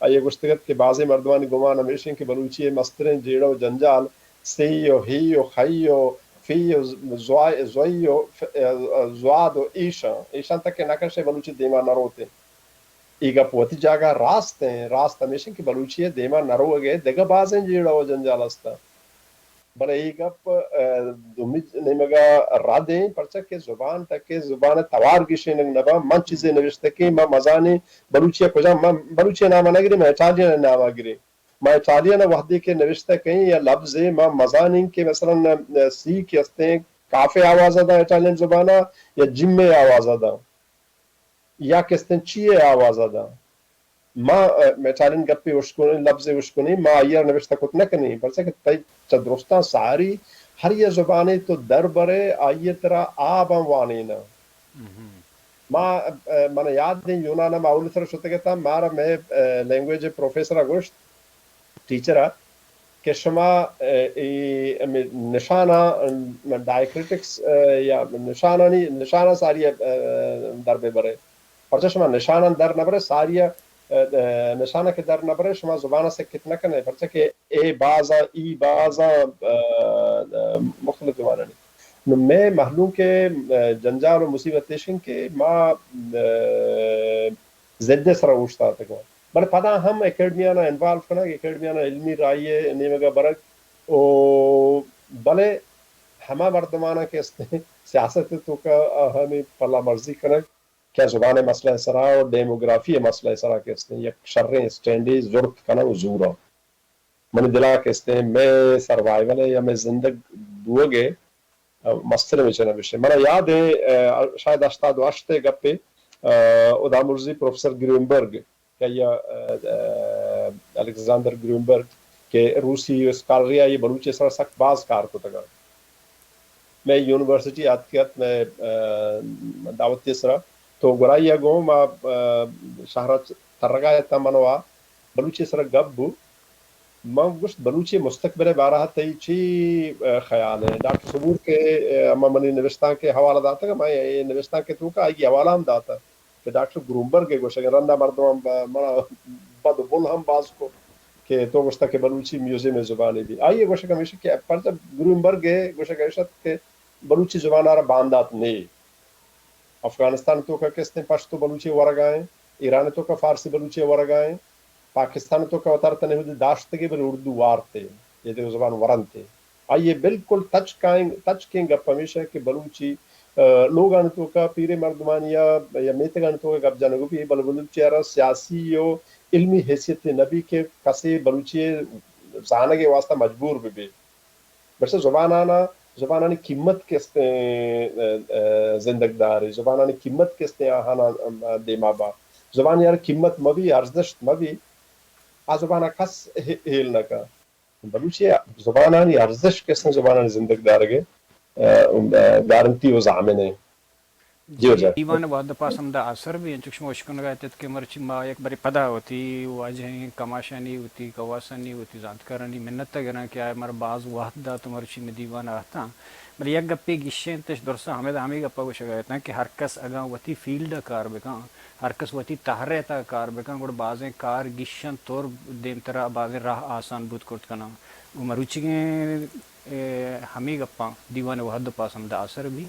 آئی ء گوشتگ ات کہ بازیں مردمانی گمان ہمیش انت کہ بلوچی ء مستریں جیڑہ و جنجال سی و ہی و خی و فی و زوائی، زوئی و ف-، زواد و ایشاں، ایشاں تک کہ نہ کشے بلوچی دیما نہ روت انت۔ اے گپ وتی جاگہ راست انت، راست ہمیش انت کہ بلوچی ء دیما نہ روگ ء دگہ بازیں جیڑہ و جنجال است انت۔ بلے اے گپ، آ، دومی نیمگ ء رد انت، پرچا کہ زبان تک ء زبان ء توار گیشینگ نہ باں۔ من چیزے نوشتہ کیں، من مزانیں بلوچی ء کجام، من بلوچی ء نام ء نہ گریں، من اٹالین ء نام ء گریں۔ من اٹالین ء وھدے کہ نوشتہ کیں یا لبزے، من مزانیں کہ مثلاً، آ، سی کہ استیں کاف ء آواز ء داں اٹالین زبان ء یا جیم ء آواز ء داں۔ یا کستیں چی ء آواز ء داں۔ ما، آ، اٹالین گپے اشکنیں، لبزے اشکنیں، ما آئی ء را نبشتہ کت نہ کنیں، پرچا کہ تئی چہ درستاں ساری ہر یک زبانے تو در برے، آئی ء ترا آباں وانیناں۔ ما، آ، من یاد ایں یونان ء ما اولی سر شتگ اتاں، مارا مئے، آ، لینگویج ء پروفیسر ء گوشت، ٹیچر ء کہ شما، آ، اے، ہمے نشاناں، آ، ڈائیکریٹکس، آ، یا نشانانی، نشاناں ساری ء، آ، در بہ برے۔ پرچا شما نشاناں در نہ برے، ساری ء، آ، آ، نشاناں کہ در نہ برے، شما زبان ء سکت نہ کنے، پرچا کہ اے بازاں، ای بازاں، آ، آ، مختلف زبانانی۔ نو مئے مہلوک ء، آ، جنجال و مصیبت ایش انت کہ ما، آ، ضد ءِ سرا اوشتاتگ اَنت۔ بلے پدا ہم اکیڈمی آناں انوالو کنگ، اکیڈمی آناں علمی راہی ءِ نیمگ ءَ برگ، او بلے ہما مردماناں کہ استیں سیاست ءِ توکا آہانی پلہ مرزی کنگ کہ زبان ءِ مسئلہ ءِ سرا و ڈیموگرافی ءِ مسئلہ ءِ سرا کہ استیں یک شریں اسٹینڈے زرت کناں و زوراں۔ منی دل ءَ کہ استیں مئے سروائیول ءِ یا مئے زندگ بوگ ءِ مستریں وجہ نہ بشے۔ منا یاد ایں، آ، شاید ہشتاد و ہشت ءِ گپے، آ، ہدا مرزی پروفیسر گرینبرگ کہ آئی ءَ، آ، آ، الیگزاندر گرینبرگ کہ روسی اسکالرے، آئی ءَ بلوچی ءِ سرا سک باز کار کتگ اَت۔ مئے یونیورسٹی ءَ آتک اَت، مئے، آ، دعوتی ءِ سرا۔ تو گڑا آئی ءَ گوں ما، آ، شہر ءَ ترگ ءَ اتاں، من ءُ آ بلوچی ءِ سرا گپ بو۔ من گوشت، بلوچی ءِ مستقبل ءِ بارہ ءَ تئی چی، آ، خیال ایں؟ ڈاکٹر صبور کہ، آ، ہما منی نبشتانک ءِ حوالہ داتگ، من اے نبشتانک ءِ توکا آئی ءِ حوالہ ہم داتگ کہ ڈاکٹر گرونبرگ ءِ گوشگ ءَ رندا مردماں ب-، منا بد و بل ہم باز کو کہ تو گوشتگ کہ بلوچی میوزیم ءِ زبانے بی۔ آئی ءِ گوشگ ہمیش کہ پرچا گرونبرگ ءِ گوشگ ایش اَت کہ بلوچی زبان ءَ را باندات نے۔ افغانستان ءِ توکا کہ استیں پشتو بلوچی ورگا ایں، ایران ءِ توکا فارسی بلوچی ورگا ایں، پاکستان ءِ توکا وتارا تنے ہودی داشتگے بلے اردو وارتے، یہ دگہ زبان ورنتے۔ آئی ءِ بالکل تچکائیں، تچکیں گپ ہمیش ایں کہ بلوچی، آ، لوگانی توکا پیریں مردمانی یا، یا میتگانی توکا گپ جنگ بی، بلے بلوچی ءَ را سیاسی و علمی حیثیت نہ بی کہ کسے بلوچی ءِ زانگ ءِ واسطہ مجبور بہ بی۔ بلے زبانانا، زبانانی قیمت کہ استیں، آ، آ، زندگ داری، زبانانی قیمت کہ استیں آہانا، آ، دیما با۔ زبانی ہر قیمت مبی، ارزشت مبی، آ زبانا کس ہی-، ہیل نہ کا۔ بلوچی زبانانی ارزشت کہ استیں زبانانی زندگ دارگ ءِ، آ، آ، گارنٹی و ضامن ایں۔ جی، جی۔ دیوان ءِ وھد ءَ پاس ہمدا آسر بی، انچو کہ شما اشکنگ ءَ اتت کہ مرچی ما یک برے پدا وتی واجہیں کماشانی، وتی کواسانی، وتی زانتکارانی منت ءَ گراں کہ آ مارا باز وھد دات و مرچی مئے دیوان ءَ اتاں۔ بلے یک گپے گیشینتش، درستاں ہمدا ہمے گپ ءَ گوشگ ءَ اتاں کہ ہر کس اگاں وتی فیلڈ ءَ کار بکن، ہر کس وتی تہر ءِ تہا کار بکن، گڑا بازیں کار گیشینت اور دیمترا بازیں راہ آسان بوت کرت کناں۔ گوں مروچیگیں، اے، ہمے گپاں دیوان ءِ وھد ءَ پاس ہمدا آسر بی،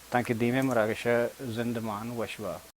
تانکہ دیمے مراگش ءَ زندمان وش با۔